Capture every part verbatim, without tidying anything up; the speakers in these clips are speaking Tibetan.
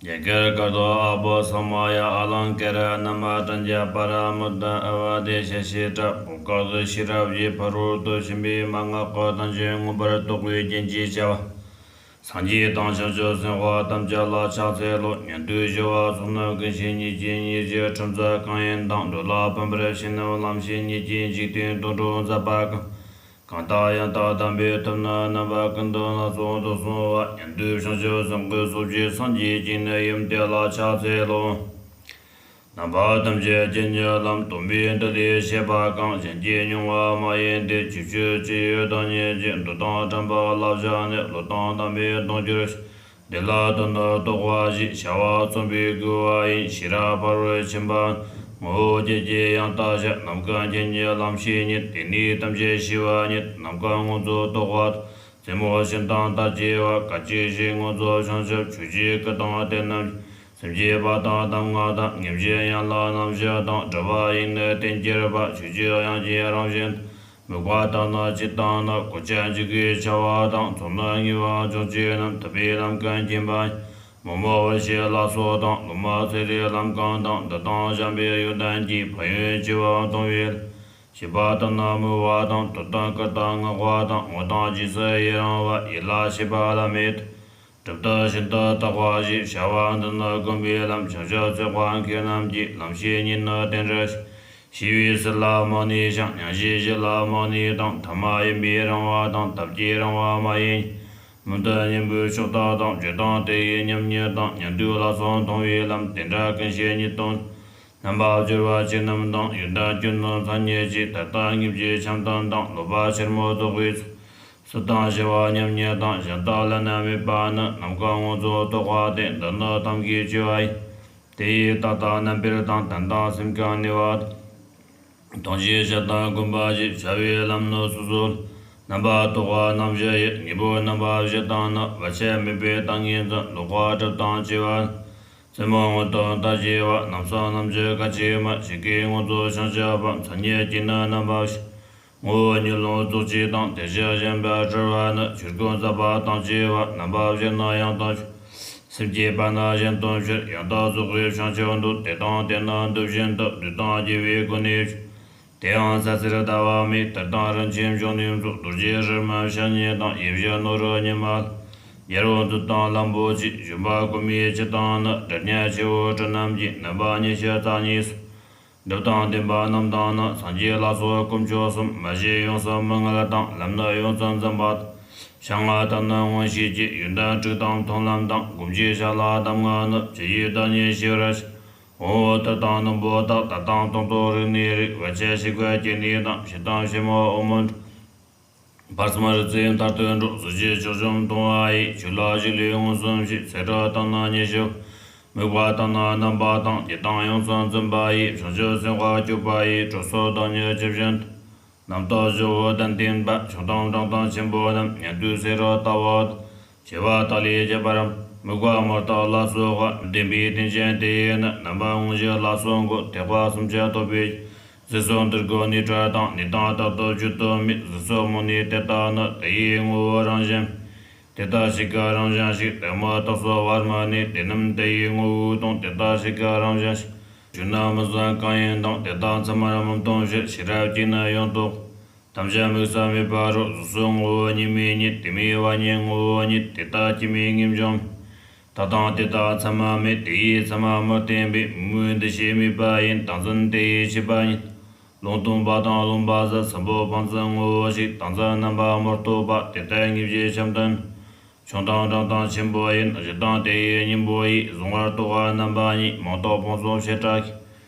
རྒྱ་གར་སྐད་དུ། ཨ་བྷོ་ས་མ་ཡ་ཨ་ལང་ཀ་ར། ན་མ་པྲཛྙཱ་པ་ར་མུ་ཏ་ཨ་བ་དེ་ཤ་ཤེ་ཏྲ། བོད་སྐད་དུ། ཤེས་རབ་ཀྱི་ཕ་རོལ་ཏུ་ཕྱིན་པའི་མན་ངག་གི་དོན་ཆེན་མངོན་པར་རྟོགས་པའི་རྒྱན་གྱིས་བྱ་བ། སངས་རྒྱས་དང་བྱང་ཆུབ་སེམས་དཔའ་ཐམས་ཅད་ལ་ཕྱག་འཚལ་ལོ། ཉན་ཐོས་ཞི་བ་ཚོགས་རྣམས་ཀུན་ཤེས་ཉིད་ཀྱིས་ཉེར་སྤྱོད་ཁྲིམས་སུ་གང་ཡིན་དང་། འགྲོ་ལ་ཕན་པར་བྱེད་རྣམས་ལམ་ཤེས་ཉིད་ཀྱིས་འཇིག་རྟེན་དོན་གྲུབ་མཛད་པ་གང་། གང་དག་ཡང་དག་དམ་པའི་ཐབས་ནི་རྣམ་པ་ཀུན་ཏུ་སྣ་ཚོགས་སུ་གསུངས་པ། ཉན་ཐོས་བྱང་ཆུབ་སེམས་ཀྱི་ཚོགས་ཀྱིས་སངས་རྒྱས་ཀྱི་ནི་ཡུམ་དེ་ལ་ཕྱག་འཚལ་ལོ། རྣམ་པ་ཐམས་ཅད་མཁྱེན་ཉིད་ལམ། སྟོན་པའི་མདུན་ལས་བཤད་པ་གང་། གཞན་གྱིས་མྱོང་བ་མ་ཡིན་ཏེ། ཆོས་སྤྱོད་ཅི་ཡོད་བདག་ཉིད་ཀྱིས། འདོད་དང་དྲན་པ་བསླབ་བྱ་ནི། བློ་དང་ལྡན་པས་མཐོང་གྱུར་ཅིག། འདི་ལ་དོན་ནི་རྟོགས་པ་བཞི། བྱ་བ་རྩོམ་པའི་དགོས་པ་ཡིན། ཤེས་རབ་ཕ་རོལ་ཕྱིན་པ་ངོ་བོ་བརྒྱད་ཀྱིས་ཡང་དག་བཤད། ནམ་མཁའ་མཁྱེན་ཉིད་ལམ་ཤེས་ཉིད། དེ་ནས་ཐམས་ཅད་ཤེས་པ་ཉིད། ནམ་མཁའ་མངོན་རྫོགས་རྟོགས་པ། རྩེ་མོ་ཤིན་ཏུ་ལྟར་བརྒྱ་པ། སྐད་ཅིག་གཅིག་མངོན་རྫོགས་བྱང་ཆུབ། ཆོས་ཀྱི་སྐུ་དང་དེ་རྣམས་ཀྱིས། སེམས་བསྐྱེད་པ་དང་གདམས་ངག་དང་། ངེས་འབྱེད་ཡན་ལག་རྣམ་བཞི་དང་། སྒྲུབ་པ་ཡིས་ནི་རྟེན་གྱུར་པ། ཆོས་ཀྱི་དབྱིངས་ཀྱི་རང་བཞིན་དང་། དམིགས་པ་དང་ནི་ཇི་ལྟ་ན། གོ་ཆ་འཇུག་གི་བྱ་བ་དང་། ཚོགས་ནི་ངེས་པ་སྦྱོང་བྱེད་རྣམས། ཐུབ་པའི་ལམ་ཀུན་མཁྱེན་པ་ཡིས། མི་སྨྲ་བར་བྱེད་ལ་སོགས་དང་། སློབ་མ་ཚེ་རིང་ལམ་གང་དང་། འདི་དང་གཞན་པའི་ཡོན་ཏན་གྱིས། ཕན་ཡོན་ཆེ་བ་མཐོང་བའི། བྱིས་པ་ལྟར་ན་མོས་པ་དང་། དོན་དམ་བཀུར་སྟིར་བསྔགས་པ་དང་། ངོ་དང་རྗེས་སུ་ཡི་རང་བ། ཡིད་ལ་བྱེད་པ་བླ་མེད། སྒྲུབ་ཏུ་ཤིན་ཏུ་དག་པ་ཞེས། བྱ་བ་འདི་ནི་བསྒོམ་པའི་ལམ། བྱང་ཆུབ་སེམས་དཔའ་མཁས་རྣམས་ཀྱིས། ལམ་ཤེས་ཉིད་ནི་རྟེན་རིགས་ཤེས། ཤེས་པས་སྲིད་ལ་མི་གནས་ཤིང་། སྙིང་རྗེས་གཞན་ལ་མི་གནས་དང་། ཐ་མལ་ཡིན་པས་རིང་བ་དང་། ཐབས་ཀྱིས་རིང་བ་མ་ཡིན། མུ་མཐུད་གཉེན་པོའི་ཕྱོགས་དག་དང་། བྱེད་དང་དེ་ཡི་ཉམས་ཉིད་དང་། ཉན་ཐོས་ལ་སོགས་མཐོང་བའི་ལམ། དེ་འདྲ་ཀུན་ཤེས་ཉིད་དང་། རྣམ་པར་སྦྱོར་བ་ཅན་རྣམས་དང་། ཡོན་ཏན་སྐྱོན་རྣམས་མཚན་ཉིད་ཀྱིས། དད་དང་སྙིང་རྗེ་བྱམས་དང་ལྡན། སློབ་པ་ཕྱིར་མི་ལྡོག་པའི་ཚུལ། སྲིད་དང་ཞི་བ་མཉམ་ཉིད་དང་། གཞན་དག་ལ་ནི་མེད་པ་ནི། ནམ་མཁའ་མངོན་རྫོགས་རྟོགས་པ་སྟེ། འདི་ནི་ཐབས་ཀྱི་དཔྱོད་པ་ཡིན། དེ་ཡིས་རྟག་དང་རྣམ་པར་དང་། དོན་དམ་སེམས་ཀྱི་གནས་པ་དང་། ཐམས་ཅད་བྱ་དང་སྒོམ་པ་ཞེས། བྱ་བའི་ལམ་ནི་སོ་སོར་རྣམ་པར་རྟོག་པ་རྣམ་བཞི་ཡི། གཉེན་པོ་རྣམ་པ་བཞི་དང་ནི། བར་ཆད་མེད་པའི་ཏིང་ངེ་འཛིན། ལོག་པ་སྒྲིབ་དང་བཅས་པ། རྩེ་མོ་མངོན་དུ་ལྟ་བྱེད་པ། རྣམ་གསུམ་རྣམ་བཞི་སྐད་ཅིག་མ། ཇི་སྐད་མངོན་རྫོགས་བྱང་ཆུབ་པ། མཚན་ཉིད་ཀྱིས་ནི་རྣམ་པ་བཞི། ངོ་བོ་ཉིད་ལོངས་རྫོགས་བཅས་དང་། དེ་བཞིན་གཞན་པ་སྤྲུལ་པ་ནི། ཆོས་སྐུ་ཟབ་པ་དང་བཅས་པ། རྣམ་པ་བཞི་ནི་ཡང་དག་ཕྱོགས། སེམས་བསྐྱེད་པ་ནི་གཞན་དོན་ཕྱིར། ཡང་དག་རྫོགས་པའི་བྱང་ཆུབ་འདོད། དེ་དང་དེ་ནི་འདི་བཞིན་དུ། བསྡུས་དང་རྒྱས་པའི་སྒོ་ནས་བཤད། དེའང་ཟད་ཟེར་ཟླ་བ་མེད། དེར་དང་རིན་ཆེན་འབྱུང་གནས་མཆོག་རྡོ་རྗེ་རི་རྨོན་བྱེ་སྙེད་དང་། ཡེ་ཤེས་ནོར་བུ་ཉི་མ་ལ། རྒྱལ་པོ་མཛོད་དང་ལྷུན་པོ་ཆེ། བཞོན་པ་གོང་མའི་ཁྱི་དང་ནི། སྒྲ་སྙན་ཆེ་བོ་སྤྲིན་རྣམས་ཀྱིས། རྣམ་པ་ཉི་ཤུ་རྩ་གཉིས་སུ། སྒྲིབ་དང་ལྡན་པ་རྣམས་དང་ནི། སངས་རྒྱས་ལ་སོགས་དཀོན་མཆོག་གསུམ། མ་ཞེས་ཡོངས་སུ་མི་ངལ་དང་། ལམ་ནི་ཡོངས་སུ་འཛིན་པ་དང་། བྱ་ལྔ་དག་ནི་མངོན་ཤེས་ཀྱིས། ཡོན་ཏན་དྲུག་དང་མཐོང་ལམ་དང་། སྒོམ་གྱི་བྱ་ལ་གདམས་ངག་ནི། ཇི་ཡིས་བདག་ཉིད་ཤེས་པར་བྱ། དབང་པོ་དག་དང་རྣོན་པོ་དག། དག་དང་སྟོང་རྟོག་རིག་གནས་རིག། བར་ཆད་ཞི་བར་བྱེད་ནུས་དང་། ཕྱི་དང་ཕྱི་མ་དབང་པོ་འདྲེན། བར་གསུམ་རིག་རྩལ་མཐར་ཐུག་འགྲོ། གཟི་བརྗིད་ཕྱོགས་བཅུ་མཐོང་བ་ཡིས། ཆོས་ལ་གཞི་ལུས་མངོན་སུམ་བྱེད། ཚེ་རབས་དག་ནི་ཉི་ཤུ། དམིགས་པ་དག་ནི་རྣམ་པ་དང་། བསྐྱེད་དང་ཡོངས་སུ་འཛིན་པ་ཡིས། བྱང་ཆུབ་སེམས་དཔའ་སྤྱོད་པ་ཡིས། གྲོགས་སུ་བདག་ཉིད་ཇི་བཞིན་དུ། རྣམ་དག་ཇོ་བོ་གདན་བརྟེན་པ། བྱང་དང་ལྡོག་དང་ཆེན་པོ་རྣམས། ཉན་ཐོས་སེ་ར་ལྟ་བུ་དང་། བྱེ་བ་དག་ལས་ཁྱད་པར་རམ། དམིགས་པ་མུ་སྟེགས་ལ་སོགས་པ། བདེན་པའི་རྟེན་ཅན་དེ་ཡིས་ནི། རྣམ་པ་མངོན་གྱུར་ལ་སོགས་འགོད། ཐེག་པ་སུམ་ཅུ་ཐོབ་པའི། གཟུགས་སོགས་འདུ་འགོད་ནུས་བྲལ་དང་། གནས་དང་རྟག་ཏུ་བརྗོད་དུ་མེད། གཟུགས་སོགས་མུ་ནས་དེ་ལྟ་ནི། དེ་ཡི་ངོ་བོ་རང་བཞིན། དེ་ལྟ་ཞིག་གི་རང་བཞིན་ཞིག། དེ་མུ་སྟེགས་སོགས་པར་མི་གནས། དེ་རྣམས་དེ་ཡི་ངོ་བོས་སྟོང་། དེ་ལྟ་ཞིག་གི་རང་བཞིན་ཞིག། ཆོས་རྣམས་མི་ཟད་གང་ཡིན་དང་། དེ་དག་མཚན་མར་མི་མཐོང་ཕྱིར། ཤེས་རབ་ཀྱིས་ནི་ཡོངས་རྟོགས། ཐམས་ཅད་དམིགས་སུ་མེད་པ་རོ། གཟུགས་སོགས་ངོ་བོ་ཉིད་མེད་ཉིད། དེ་མེད་པ་ཉིད་ངོ་བོ་ཉིད། དེ་ལྟ་སྐྱེ་མེད་ངེས་འབྱུང་མེད། དག་དང་དེ་དག་མཚན་མ་མེད། དེ་ཡི་མཚན་མ་མི་བརྟེན་པས། མིག་མོས་འདུ་ཤེས་མེད་པ་ཡིན། ཏིང་འཛིན་དེ་ཡི་ཤེས་པ་ཉིད། ལུང་སྟོན་པ་དང་རློམ་པ་ཟད། སྲིན་པོ་སྤང་འཛིན་ངོ་བོ་ཞིག། ཏིང་འཛིན་རྣམ་པ་མི་རྟོག་པ། དེ་ལྟར་ངེས་འབྱེད་ཆེན་པོ་དོན། ཆུང་དང་འབྲིང་དང་ཆེན་པོ་ཡིན། བཞི་དང་དེ་ཡི་གཉེན་པོ་ཡིས། གཟུང་བར་རྟོག་པ་རྣམ་པ་གཉིས། མིང་རྟོག་ཕུང་གསུམ་བྱེ་བྲག་གིས།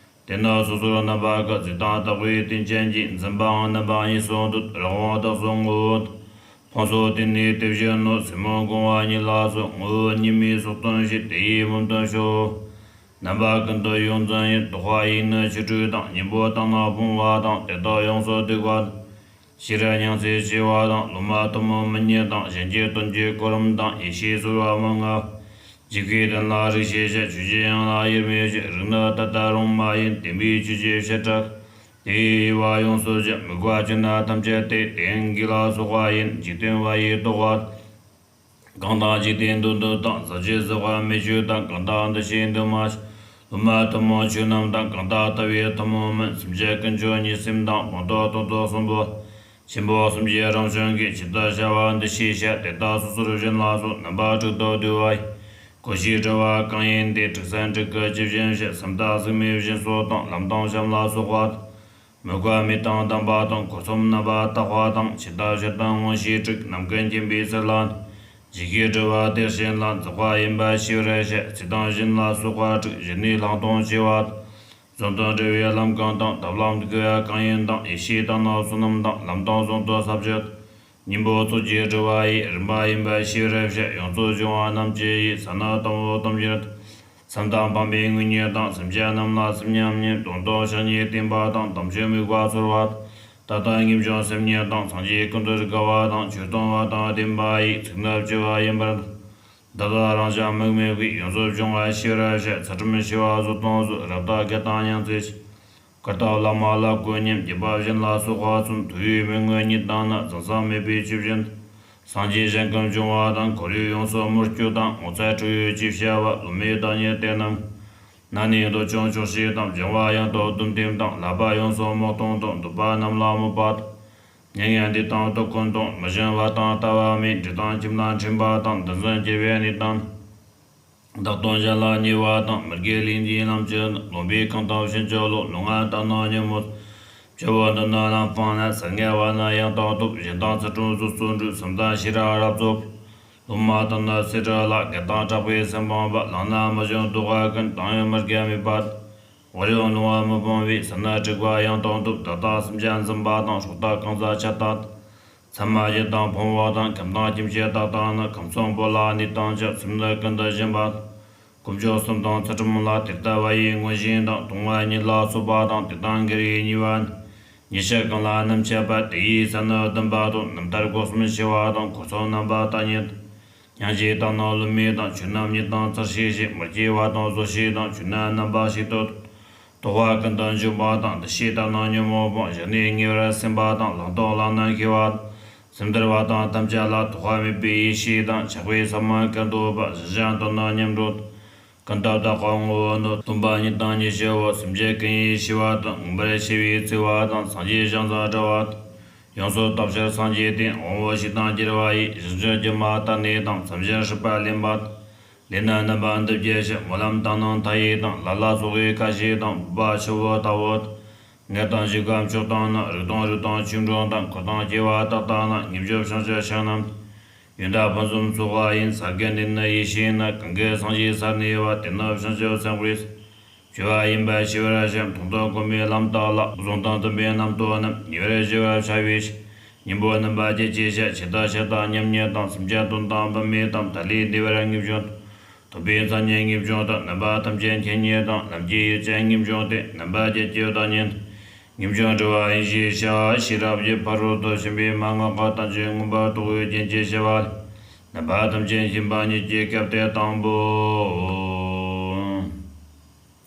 དེ་ནི་སོ་སོར་རྣམ་པ་ཀུན། གཟིགས་དང་རྟོག་པའི་རྟེན་ཅན་གྱིས། འཛིན་པའང་རྣམ་པ་གཉིས་སུ་འདོད། རང་དབང་རྟགས་སུ་ངོ་བོ་དང་། ཕུང་སོགས་དེ་ནི་དེ་བཞིན་ནོ། སེན་མོ་གང་བ་ཉིད་ལ་སོགས། ངོ་བོ་ཉིད་མེད་སོགས་སྟོན་ཞེས། དེ་ཡི་མུ་སྟེགས་ཕྱོགས། རྣམ་པ་ཀུན་ཏུ་ཡོངས་འཛིན་ཡིན། རྟོག་པ་ཡིས་ནི་ཆོས་དྲུག་དང་། གཉེན་པོ་དག་ནི་སྤོང་བ་དང་། དེ་དག་ཡོངས་སུ་བཟློག་པ་དང་། ཤེས་རབ་སྙིང་བརྩེ་ཆེ་བ་དང་། སློབ་མ་གཏུམ་མོ་མི་ཉན་དང་། གཞན་གྱི་དོན་གྱི་གོ་རིམ་དང་། ཡེ་ཤེས་ཚོར་བ་མི་མངའ། འཇུག་པའི་དོན་ལ་རིགས་ཤེས་བྱ། ཆོས་ཀྱི་དབྱིངས་ལ་དབྱེར་མེད་ཕྱིར། རིགས་ནི་ད་ལྟ་རུང་མ་ཡིན། བརྟེན་པའི་ཆོས་ཀྱི་བྱེ་བྲག་དེ་ཡི་དབྱེ་བ་ཡོངས་སུ་བྱ། དམིགས་པ་ཅན་ཐམས་ཅད་དེ། དེ་ཡང་གོས་ལ་སོགས་པ་ཡིན། འཇིག་རྟེན་པ་ཡི་རྟོག་པ། གང་དག་འཇིག་རྟེན་འདོད་འདོད་དང་། ཟག་བཅས་ཟག་པ་མེད་ཆོས་དང་། གང་དག་འདུ་ཤེས་འདུས་མ་བྱས། ལུང་མ་དུ་མ་ཆོས་རྣམས་དང་། གང་དག་ལྟ་བས་ཐུན་མོང་མིན། སེམས་ཅན་ཀུན་ཀྱང་ཉིད་སེམས་དང་། སྤངས་རྟོགས་སྟོང་རྟོགས་གསུམ་པོ། ཆེན་པོ་གསུམ་གྱི་རང་བྱུང་གི། ཇི་ལྟར་བྱ་བ་འདུ་ཤེས་བྱ། དེ་ལྟར་སོ་སོར་བྱིན་ལ་སོགས། རྣམ་པ་དྲུག་ཏུ་བསྡུས་པ་ཡི། གོ་ཤེས་དྲི་བ་གང་ཡིན་དེ། དྲུག་ཚན་དྲུག་གི་ཇི་བཞིན་བཤད། སེམས་དང་གཟུགས་མེད་བཞིན་སོགས་དང་། ལམ་དང་བྱམས་ལ་སོགས་པ་དང་། མོས་པ་མེད་དང་དམ་པ་དང་། འཁོར་གསུམ་རྣམ་པར་དག་པ་དང་། ཇི་ལྟར་བྱེད་དང་མངོན་ཤེས་དྲུག་རྣམ་ཀུན་མཁྱེན་པའི་ཚུལ་ལ། ཇི་སྐད་དྲི་བ་དེ་བཞིན་ལ། རྫོགས་པ་ཡིན་པར་ཤེས་པར་བྱ། ཚིག་དང་བཞིན་ལ་སོགས་པ་དྲུག་གཞི་ནས་བླང་དང་བྱ་བ་དང་། བཟུང་དང་འབྲེལ་བའི་ལམ་གང་དང་། ཐབས་ལམ་དགེ་བ་གང་ཡིན་དང་། ཡེ་ཤེས་དང་ནང་བསམ་རྣམས་དང་། ལམ་དང་བཟུང་དང་ས་བཅུ་དང་། གཉེན་པོ་ཚོགས་ཀྱི་དྲི་བ་ཡི། རིམ་པ་ཡིན་པར་ཤེས་པར་བྱ། ཡོངས་སུ་སྦྱོང་བ་རྣམས་ཀྱི་ཡི། ས་ནི་དང་པོ་དམ་གྱི་རིམ། མཚམས་དང་སྤངས་པའི་དངོས་གཉེན་དང་། སེམས་ཅན་རྣམས་ལ་སེམས་མཉམ་ཉིད། དོན་དང་བྱ་ཉིད་བསྟན་པ་དང་། དམ་ཆོས་དམིགས་པ་ཚོལ་བ་དང་། ད་ལྟ་ངེས་འབྱུང་སེམས་ཉིད་དང་། སངས་རྒྱས་ཀུན་ཏུ་དགའ་བ་དང་། ཆོས་སྟོན་པ་དང་བསྟན་པ་ཡི། ཚིག་ནི་བཅུ་པ་ཡིན་པར་འདོད། འདི་དག་རང་བྱུང་དམིགས་མེད་ཀྱི། ཡོངས་སུ་སྦྱོང་བར་ཤེས་པར་བྱ། ཚུལ་ཁྲིམས་ཞི་བ་གཟུ་དང་གཟུ། རབ་དང་དགེ་དང་མྱང་བརྩེ་ཞི། བཀུར་སྟི་བླ་མ་ལ་བསྐུལ་སྙམ། བརྒྱུད་པ་བཞིན་ལ་སོགས་པ་གསུམ། ཐུབ་པའི་མོས་ངོ་གཉིས་དང་ནི། འཛིན་བསམ་མེད་པའི་ཆོས་བཞིན་དུ། སངས་རྒྱས་གཞན་ཀུན་སྦྱོང་བ་དང་། འཁོར་བའི་ཡོངས་སུ་མི་སྐྱོ་དང་། ངོ་མཚར་སྤྲུལ་ཡུལ་ཅེས་བྱ་བ། བློ་མེད་བདག་ཉིད་དེ་རྣམས། ན་ནས་འདོད་ཀྱང་གཅོད་བྱེད་དང་། སྦྱང་བ་ཡང་དག་སྡུམ་སྟེ་དང་། བསླབ་པ་ཡོངས་སུ་རྨོངས་གཏོང་དང་། འདོད་པ་རྣམས་ལ་སྨོད་པ་དང་། མྱ་ངན་འདས་དང་སྡུག་ཀུན་དང་། མི་ཞུམ་པ་དང་ལྟ་བ་མེད། འདྲེ་དང་ཁྱིམ་ལ་འཁྲིམ་པ་དང་། འདི་འཛིན་གྱི་བས་ནི་དང་། བདག་དང་གཞན་ལ་ཉེས་པ་དང་། མི་དགེ་ལས་འདིའི་ལམ་གྱི། ལོང་པའི་གང་དག་ཕྱིན་ཅི་ལོག་ལུས་ངག་དང་ནི་ཉོན་མོངས། སྤྱི་བོ་འདི་ནི་ལམ་སྤངས་ནས། གསེར་ལྔ་བ་ནི་ཡང་དག་ཐོབ། གཞན་དང་ཚུལ་ཁྲིམས་གཟུགས་སུ་འགྲོ། སེམས་དང་ཤེས་རབ་རབ་རྫོགས། ལུང་མ་དང་ནི་སེལ་འགྲོ་ལ། དགེ་དང་གྲགས་པའི་སེམས་སྤངས་པ། ལམ་ནི་མི་ཞུམ་རྟོགས་པ་ཀུན། བཏང་ཡང་མི་དགེ་མེད་པ། བོར་ཡང་ལོང་བ་མི་སྤོང་བའི། ཟིལ་ནི་དྲེགས་པ་ཡང་དག་ཐོབ། བདག་དང་སེམས་ཅན་འཛིན་པ་དང་། སྲོག་དང་གང་ཟག་ཆགས་དང་། མཚན་མ་ཡིན་དང་ཕུང་པོ་དང་། ཁམས་དང་སྐྱེ་མཆེད་དག་དང་ནི། ཁམས་གསུམ་པོ་ལ་གནས་དང་བཅས། སེམས་ནི་ཀུན་ཏུ་ཞུམ་པ་དང་། ཀུན་སྦྱོར་གསུམ་དང་ཚུལ་ཁྲིམས་ལ། དེ་ལྟ་བ་ཡི་མངོན་ཞེན་དང་། གཏོང་བ་གཉིད་ལ་སོགས་པ་དང་། དེ་དང་འགལ་བའི་ཉེས་པ་ནི། ཉེས་སྤྱོད་གང་ལ་ནམ་འཆད་པ། དེ་ཡི་ས་ནི་བདུན་པ་དང་། རྣམ་ཐར་སྒོ་གསུམ་ཕྱེ་བ་དང་། འཁོར་གསུམ་རྣམ་པར་དག་ཉིད་དང་། སྙིང་རྗེ་དང་ནི་བསླུ་མེད་དང་། ཆོས་རྣམས་ཉིད་དང་མཚར་ཤེས་བྱེད། མི་སྐྱེ་བ་དང་བཟོད་ཤེས་དང་། ཆོས་རྣམས་རྣམ་པར་ཤེས་ཏོག་ཏོ། རྟོག་པ་ཀུན་ཏུ་འཇོམས་པ་དང་། འདུ་ཤེས་དང་ནི་ཉོན་མོངས་སྤངས། བཞག་ནས་ཉེ་བར་སེམས་པ་དང་། བླང་དོར་བླངས་ནས་ཤེས་པ་དང་། སེམས་འདུལ་བ་དང་ཐམས་ཅད་ལ། རྟོག་པ་མེད་པའི་ཡེ་ཤེས་དང་། ཆགས་པའི་ས་མ་ཀུན་རྟོག་པ། ཞེན་ཅིང་དོར་ནས་ཉམས་འགྲོ་དང་། ཀུན་ཏུ་བདག་གི་ངོ་བོ་ནི། སྟོང་པ་ཉིད་དང་ཉེར་ཞི་བ། སེམས་ཅན་ཀུན་ཡིད་བྱེད་པ་དང་། མངོན་པར་ཤེས་པའི་ཚིག་པ་དང་། སངས་རྒྱས་ཞིང་དུ་འགྲོ་བ་དང་། ཡོངས་སུ་དག་ཕྱིར་སངས་རྒྱས་ཏེ། དབང་པོ་བཞི་དང་སྦྱར་བ་ཡིས། རིམ་བཞིན་སྒྱུ་མ་ལྟར་གནས་དང་། མཚམས་བཞིར་སྲིད་པ་ལེན་པ་དང་། ལས་ནི་རྣམ་པ་འདི་བརྒྱད་བྱ། སྨོན་ལམ་དང་ནི་མཐའ་ཡས་དང་། ལ་ལ་སོགས་པའི་ཁ་ཞེས་དང་། བུམ་པ་ཆུ་བོ་ལྟ་བུ་དང་། ངད་དང་བཞུགས་སྒར་མཆོག་དང་ནི། རིགས་དང་རུས་དང་ཆོས་འབྱུང་དང་། འཁོར་དང་སྐྱེ་བ་དག་དང་ནི། ཉེས་སྤྱོད་བྱང་ཆུབ་ཕྱོགས་རྣམས། ཡོན་བདག་ཕུན་སུམ་ཚོགས་པ་ཡིན། ས་དགེ་འདུན་ནི་ཡེ་ཤེས་ནི། གང་གིས་སངས་རྒྱས་ས་གནས་པ། དེ་ནི་བྱང་ཆུབ་སེམས་དཔའི་སྤྱོད་པ་ཡིན་པར་ཤེས་པར་བྱ། མཐོང་ཐོས་སྒོམ་པའི་ལམ་དག་ལ། བཟུང་དང་བསྟུན་པའི་རྣམ་རྟོག་རྣམས། ཉེ་བར་ཞི་བར་བྱ་བའི་ཕྱིར། གཉེན་པོ་རྣམ་པ་བརྒྱད་ཅེས་བྱ། ཇི་ལྟར་བྱ་དང་མཉམ་ཉིད་དང་། སེམས་ཅན་དོན་དང་བུད་མེད་དང་། ཐ་ལི་འདས་པའི་ངེས་འབྱུང་དང་། ཐོབ་པའི་མཚན་ཉིད་ངེས་འབྱུང་དང་། རྣམ་པ་ཐམས་ཅད་མཁྱེན་ཉིད་དང་། ལམ་གྱི་ཡུལ་ཅན་ངེས་འབྱུང་སྟེ། རྣམ་པ་བརྒྱད་ཀྱི་བདག་ཉིད་ངེས་འབྱུང་འགྲོ་བ་ཡིན་ཞེས་བྱ། ཤེས་རབ་ཀྱི་ཕ་རོལ་ཏུ་ཕྱིན་པའི་མན་ངག་གི་དོན་ཆེན་མངོན་པར་རྟོགས་པའི་རྒྱན་གྱི་བྱ་བ་ལས། རྣམ་པ་ཐམས་ཅད་མཁྱེན་པ་ཉིད་ཀྱི་སྐབས་ཏེ་དང་པོའོ།